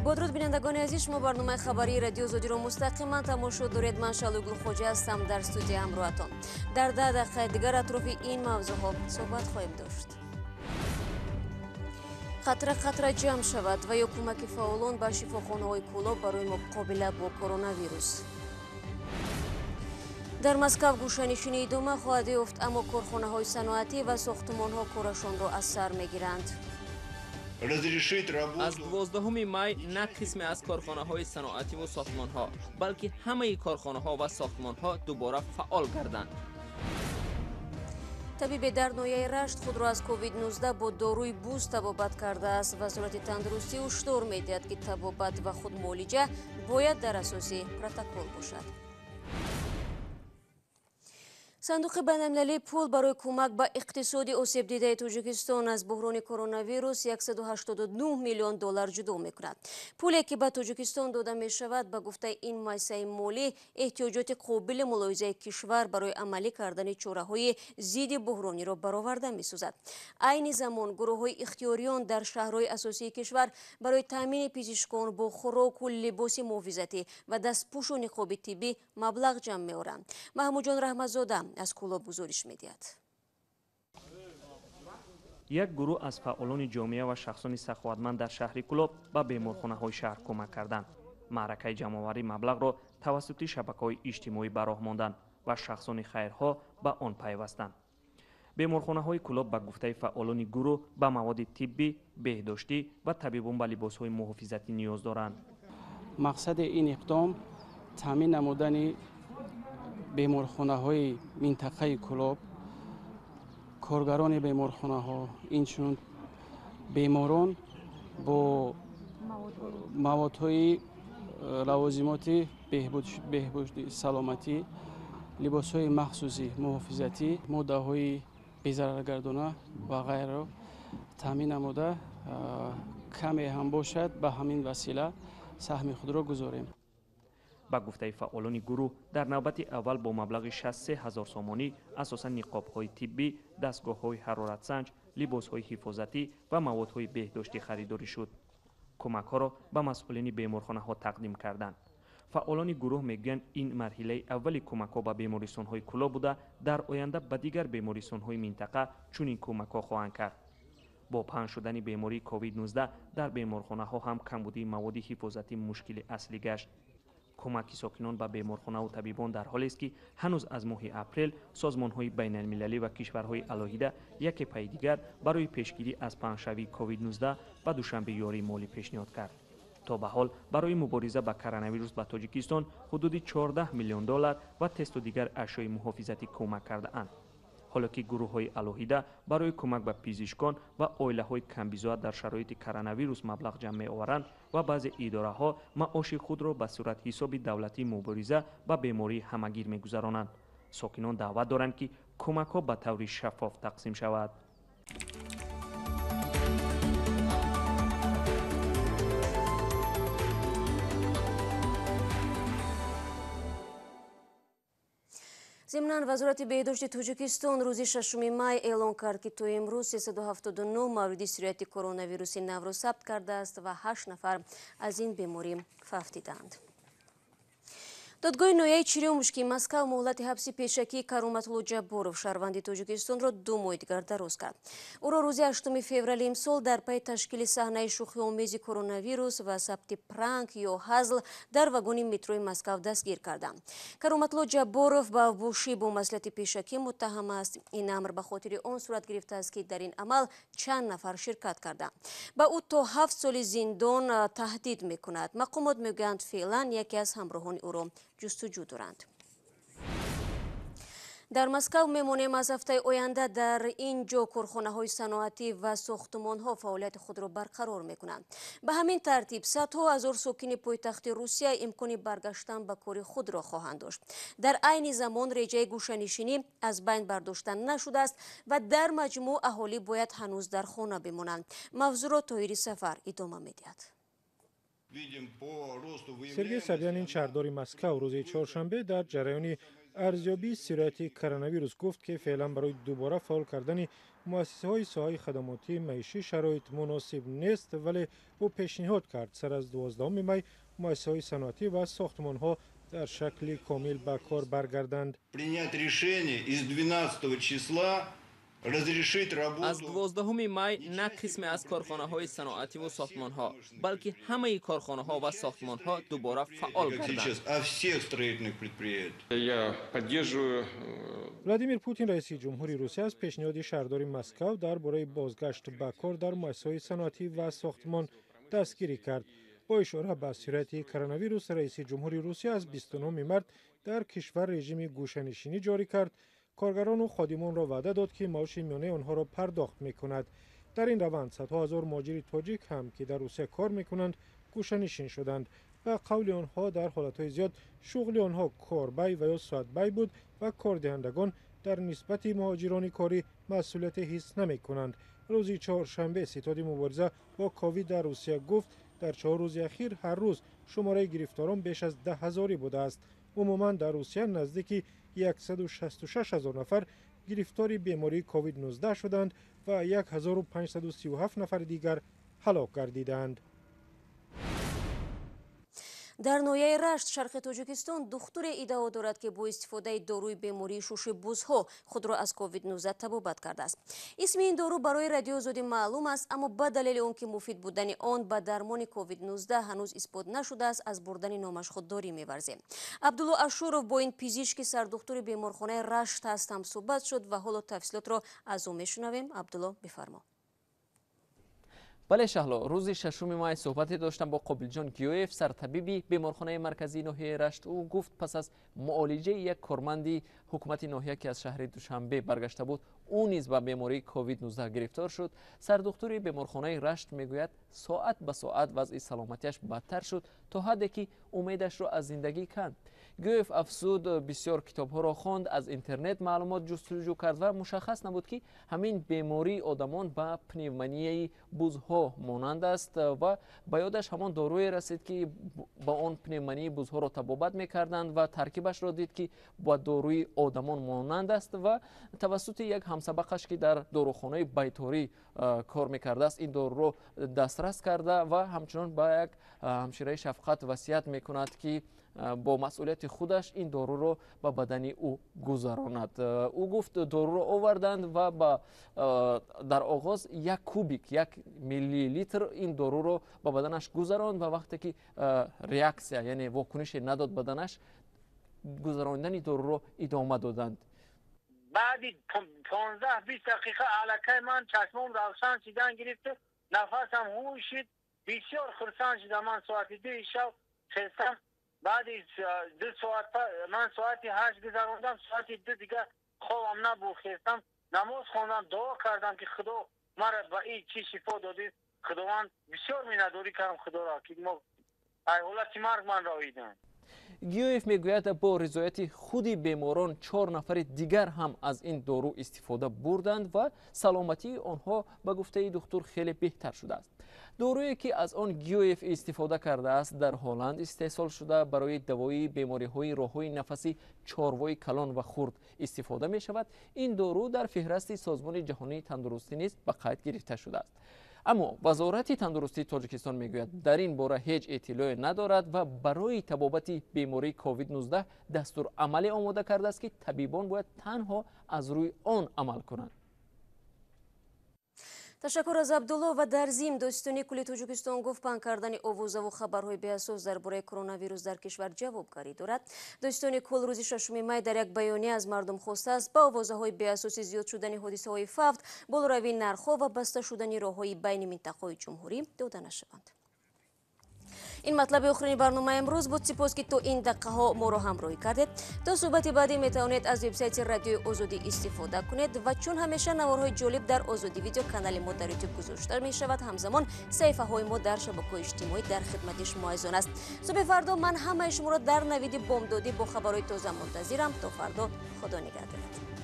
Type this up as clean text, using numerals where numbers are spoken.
Бо дуруд, бинандагони азиз, шумо барномаи хабарии Радио Озодиро мустақиман тамошо доред. Ман Шалуй Гулхоҷа ҳастам, дар студия ҳамроҳатон. Дар 10 дақиқаи дигар атрофи ин мавзӯъҳо суҳбат хоҳем дошт. Қатра қатра ҷамъ шавад ва ё кӯмаки фаъолон ба шифохонаҳои Кӯлоб барои муқобила бо коронавирус. Дар Москав гӯшанишинӣ идома хоҳад ёфт, аммо корхонаҳои саноатӣ ва сохтумонҳо корашонро аз сар мегиранд. Аз 12 май на қисме аз корхонаҳои саноативу сохтмонҳо, балки ҳамаи корхонаҳо ва сохтмонҳо дубора фаъол гарданд. Табибе дар ноҳияи Рашт худро аз COVID-19 бо доруи буз табобат кардааст. Вазорати тандурустӣ ҳушдор медиҳад, ки табобат ва худмуолиҷа бояд дар асоси протокол бошад. Сандуқи байналмилалии пул барои кӯмак ба иқтисоди осебдидаи Тоҷикистон аз буҳрони коронавирус 189 миллион доллар ҷудо мекунад. Пуле, ки ба Тоҷикистон дода мешавад, ба гуфтаи ин муассисаи молӣ, эҳтиёҷоти қобили мулоҳизаи кишвар барои амалӣ кардани чораҳои зидди буҳрониро бароварда месозад. Айни замон гурӯҳҳои ихтиёриён дар шаҳрҳои асосии кишвар барои таъмини пизишкон бо хӯроку либоси муҳофизатӣ ва дастпӯшу ниқоби тиббӣ маблағ ҷамъ меоранд. Маҳмудҷон Раҳматзода аз Кӯлоб гузориш медиҳад. Як гурӯҳ аз фаъолони ҷомеа ва шахсони саховатманд дар шаҳри Кӯлоб ба беморхонаҳои шаҳр кӯмак карданд. Маъракаи ҷамъоварии маблағро тавассути шабакаҳои иҷтимоӣ ба роҳ монданд ва шахсони хайрхоҳ ба он пайвастанд. Беморхонаҳои Кӯлоб, ба гуфтаи фаъолони гурӯҳ, ба маводи тиббӣ, беҳдоштӣ ва табибон ба либосҳои муҳофизатӣ ниёз доранд. Мақсади ин иқдом таъмин намудани беморхонаҳои минтақаи Кӯлоб, коргарони беморхонаҳо, инчунин беморон бо маводҳои лавозимоти беҳбуди саломатӣ, либосҳои махсуси муҳофизатӣ, моддаҳои безараргардона ва ғайраро таъмин намуда, каме ҳам бошад, ба ҳамин васила саҳми худро гузорем. Ба гуфтаи фаъолони гурӯҳ, дар навбати аввал бо маблағи 63 ҳазор сомонӣ асосан ниқобҳои тиббӣ, дастгоҳҳои ҳароратсанҷ, либосҳои ҳифозатӣ ва маводҳои беҳдоштӣ харидорӣ шуд. Кӯмакҳоро ба масъулини беморхонаҳо тақдим карданд. Фаъолони гурӯҳ мегӯянд, ин марҳилаи аввали кӯмакҳо ба бемористонҳои Кӯлоб буда, дар оянда ба дигар бемористонҳои минтақа чунин кӯмакҳо хоҳанд кард. Бо паҳн шудани бемории COVID-19 дар беморхонаҳо ҳам камбудии маводи ҳифозатӣ мушкили аслӣ гашт. Кӯмаки сокинон ба беморхонаву табибон дар ҳолест, ки ҳанӯз аз моҳи апрел созмонҳои байналмилалӣ ва кишварҳои алоҳида яке пайи дигар барои пешгирӣ аз паҳншавии COVID-19 ба Душанбе ёрии молӣ пешниҳод кард. То ба ҳол барои мубориза ба коронавирус ба Тоҷикистон ҳудуди 14 миллион доллар ва тесту дигар ашёи муҳофизатӣ кӯмак кардаанд, ҳоло ки гурӯҳҳои алоҳида барои кӯмак ба пизишкон ва оилаҳои камбизоат дар шароити коронавирус маблағ ҷамъ меоваранд ва баъзе идораҳо маоши худро ба суратҳисоби давлатии мубориза ба бемории ҳамагир мегузаронанд. Сокинон даъват доранд, ки кӯмакҳо ба таври шаффоф тақсим шавад. Зимнан, Вазорати беҳдошти Тоҷикистон рӯзи 6 май эълон кард, ки то имрӯз 379 мавриди сирояти коронавируси навро сабт кардааст ва 8 нафар аз ин беморӣ фавтидаанд. Додгоҳи ноҳияи Черёмушкии Москав муҳлати ҳабси пешакии Кароматулло Ҷабборов, шаҳрванди Тоҷикистонро 2 моҳи дигар дароз кард. Ӯро рӯзи 8 феврали имсол дар пайи ташкили саҳнаи шӯхиомези коронавирус ва сабти пранк ё ҳазл дар вагони метрои Москав дастгир карданд. Кароматулло Ҷабборов ба авбошӣ бо маслиҳати пешакӣ муттаҳам аст. Ин амр ба хотири он сурат гирифтааст, ки дар ин амал чанд нафар ширкат карданд. Ба ӯ то 7 соли зиндон таҳдид мекунад. Мақомот мегӯянд, феълан яке аз ҳамроҳони ӯро ҷустуҷӯ доранд. Дар Москав мемонем. Аз ҳафтаи оянда дар ин ҷо корхонаҳои саноатӣ ва сохтумонҳо фаъолияти худро барқарор мекунанд. Ба ҳамин тартиб садҳо ҳазор сокини пойтахти Русия имкони баргаштан ба кори худро хоҳанд дошт. Дар айни замон реҷаи гӯшанишинӣ аз байн бардошта нашудааст ва дар маҷмӯъ аҳолӣ бояд ҳанӯз дар хона бимонанд. Мавзӯъро Тоҳири Сафар идома медиҳад. Сергей Собянин, шаҳрдори Москав, рӯзи чоршанбе дар ҷараёни арзёбии сирояти коронавирус гуфт, ки феълан барои дубора фаъол кардани Муассисаҳои соҳаи хадамотии маишӣ шароит муносиб нест, вале ӯ пешниҳод кард сар аз 12 май муассисаҳои саноатӣ ва сохтмонҳо дар шакли комил ба кор баргарданд. Принять решение из 12 числа разрешить работу. Аз 12 май на қисме аз корхонаҳои саноатӣ ва сохтмонҳо, балки ҳамаи корхонаҳо ва сохтмонҳо дубора фаъол гарданд. О всех строительных предприятиях. Я поддерживаю. Владимир Путин, раиси ҷумҳури Русия, аз пешниҳоди шаҳрдори Москав дар бораи бозгашт ба кор дар муассисаҳои саноатӣ ва сохтмон дастгирӣ кард. Бо ишора ба сирояти коронавирус, раиси ҷумҳури Русия аз 29 март дар кишвар режими гӯшанишинӣ ҷорӣ кард. Коргарону ходимонро ваъда дод, ки маоши миёнаи онҳоро пардохт мекунад. Дар ин раванд садҳо ҳазор муҳоҷири тоҷик ҳам, ки дар Русия кор мекунанд, гӯшанишин шуданд. Ба қавли онҳо, дар ҳолатҳои зиёд шуғли онҳо корбай ва ё соатбай буд ва кордиҳандагон дар нисбати муҳоҷирони корӣ масъулияте ҳис намекунанд. Рӯзи чоршанбе ситоди мубориза бо ковид дар Русия гуфт, дар 4 рӯзи ахир ҳар рӯз шумораи гирифторон беш аз 10 ҳазорӣ будааст. Умуман дар Русия наздики 166 ҳазор нафар гирифтори бемории COVID-19 шуданд ва 1537 нафари дигар ҳалок гардиданд. Дар ноҳияи Рашт, шарқи Тоҷикистон, духтуре иддао дорад, ки бо истифодаи доруи бемории шуши бузҳо худро аз COVID-19 табобат кардааст. Исми ин дору барои Радиои Озодӣ маълум аст, аммо ба далели он ки муфид будани он ба дармони COVID-19 ҳанӯз исбот нашудааст, аз бурдани номаш худдорӣ меварзем. Абдулло Ашуров бо ин пизишки сардухтури беморхонаи Рашт аст ҳамсӯҳбат шуд ва ҳоло тафсилотро аз ӯ мешунавем. Абдулло, бифармо. Бале, Шаҳло, рӯзи 6 май суҳбате доштам бо Қобилҷон Гиёев, сартабиби беморхонаи марказии ноҳияи Рашт. Ӯ гуфт, пас аз муолиҷаи як корманди ҳукумати ноҳия, ки аз шаҳри Душанбе баргашта буд, ӯ низ ба бемории COVID-19 гирифтор шуд. Сардухтури беморхонаи Рашт мегӯяд, соат ба соат вазъи саломатиаш бадтар шуд, то ҳадде ки умедашро аз зиндагӣ канд. Гиёев афзуд, бисёр китобҳоро хонд, аз интернет маълумот ҷустуҷӯ кард ва мушаххас набуд, ки ҳамин бемории одамон ба пневмонияи бузҳо монанд аст ва ба ёдаш ҳамон доруе расид, ки ба он пневмонияи бузҳоро табобат мекарданд ва таркибашро дид, ки ба доруи одамон монанд аст ва тавассути як ҳамсабақаш, ки дар дорухонаи байторӣ кор мекардааст, ин доруро дастрас карда ва ҳамчунон ба як ҳамшираи шафқат васият мекунад, ки бо масъулияти худаш ин доруро ба бадани ӯ гузаронад. Ӯ гуфт, доруро оварданд ва дар оғоз як кубик, 1 миллилитр ин доруро ба баданаш гузаронд ва вақте ки реаксия, яъне вокунише надод баданаш, гузарондани доруро идома доданд. Баъди 15-20 дақиқа аллакай ман чашмом равшан шидан гирифт, нафасам ҳуй шид, бисёр хурсанд шудам. Ман соати 2 шаб хестам, баъди 2 соат ман соати 8 гузарондам, соати 2 дигар хобам набуд, хестам, намоз хондам, дуо кардам, ки Худо мара ба ин чӣ шифо додӣ. Худованд бисёр миннатдорӣ кардам Худоро, ки мо ай ҳолати марг ман роидам. Гиёев мегӯяд, бо ризояти худи беморон 4 нафари дигар ҳам аз ин дору истифода бурданд ва саломатии онҳо ба гуфтаи духтур хеле беҳтар шудааст. Доруе ки аз он Гиёев истифода кардааст, дар Ҳолланд истеҳсол шуда, барои давои бемориҳои роҳҳои нафаси чорвои калон ва хурд истифода мешавад. Ин дору дар феҳрасти Созмони ҷаҳонии тандурустӣ низ ба қайд гирифта шудааст. Аммо Вазорати тандурустии Тоҷикистон мегӯяд, дар ин бора ҳеҷ иттилоъе надорад ва барои табобати бемории COVID-19 дастурамале омода кардааст, ки табибон бояд танҳо аз рӯи он амал кунанд. Ташаккур аз Абдулло. Ва дар зим Додситонии кулли Тоҷикистон гуфт, паҳн кардани овозаву хабарҳои беасос дар бораи коронавирус дар кишвар ҷавобгарӣ дорад. Додситонии кул рӯзи 6 май дар як баёния аз мардум хостааст ба овозаҳои беасоси зиёд шудани ҳодисаҳои фавт, болоравии нархҳо ва баста шудани роҳҳои байни минтақаҳои ҷумҳурӣ дода нашаванд. Ин матлаби охирини барномаи имрӯз буд. Сипос, ки то ин дақиқаҳо моро ҳамроҳӣ кардед. То суҳбати баъдӣ метавонед аз вебсайти Радиои Озодӣ истифода кунед ва чун ҳамеша наворҳои ҷолиб дар Озодӣ видео канали мо дар Ютуб гузошта мешавад. Ҳамзамон саҳифаҳои мо дар шабакаҳои иҷтимоӣ дар хидмати шумо азизон аст. Субҳи фардо ман ҳамаи шуморо дар навиди бомдодӣ бо хабарҳои тоза мунтазирам. То фардо, Худо нигаҳдорад.